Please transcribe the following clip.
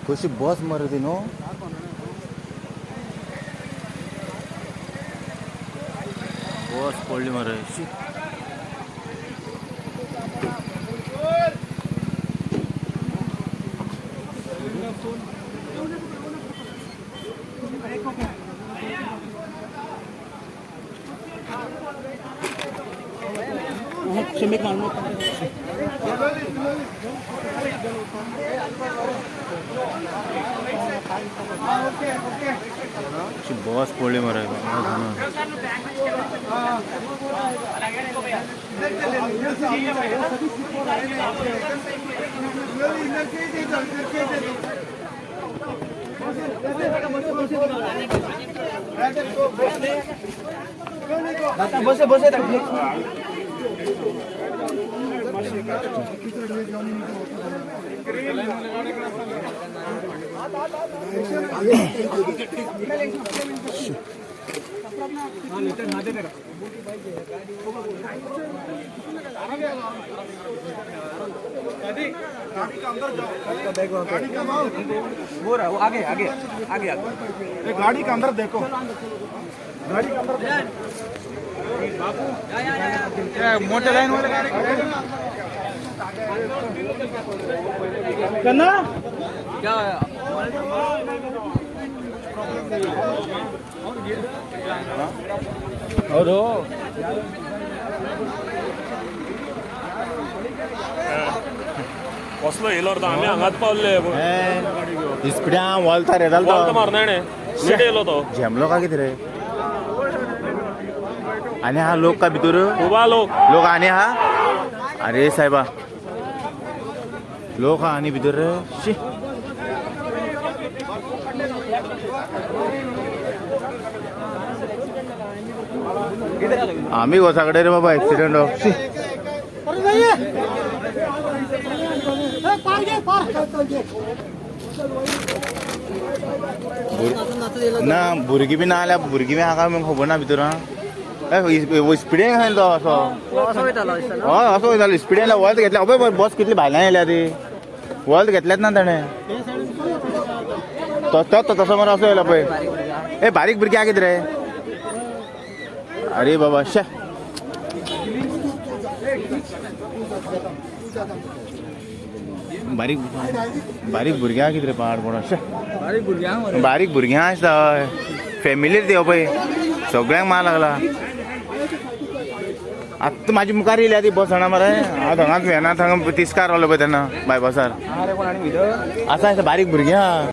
कशी बस मरे ती न्हू. बस पडली मरे. शी. अशी बस पडली मरे. बसे बसे. वो रहा, वो आगे आगे आगे आगे. गाड़ी के अंदर देखो, गाड़ी के अंदर. मोटे लाइन वाले गाड़ी. कन्ना. और कसलो येयलो रे तो, आमी हांगाच पावले. इस्पिड्या वलता रे. वॉल्त जालो. मारना हेणे, नीट येयलो तो. झेमलो का कितें रे? आनी हा लोक का भितर? खूब आहा लोक. लोक आनी हा. अरे साहेबा, लोक हा आनी भितर. शी. आमी गोसाकडे रे बाबा ऍक्सिडेंट. शी. ना भुरगीं बी ना जाल्यार भुरगीं बी आहा काय खबर ना भितर. स्पिडीन आयलो तो असो. हय, असो वयतालो स्पिडीन. वल्त घेतल्या. अबय, बस कितली भायल्यान येयल्या ती. वल्त घेतल्यात ना ताणें. तो तो तसो मरे असो येयलो पळय. ए, बारीक भुरगीं आहा कितें रे? अरे बाबा, शे. बारीक बारीक भुरगीं आहा कितें रे? पाड पडो. शे. बारीक भुरग्यांक. बारीक भुरगीं आसता. हय, फॅमिलीर ती. पळय, सगळ्यांक मार लागला. आत्तां म्हाज्या मुखार येयल्या ती बस. जाणा मरे, हांव थंगाच वेना, थंगा तिस्कार रावलो पळय तेन्ना बायपासार. अरे, कोण आनी भितर? आसा, आसा, बारीक भुरगीं आहा.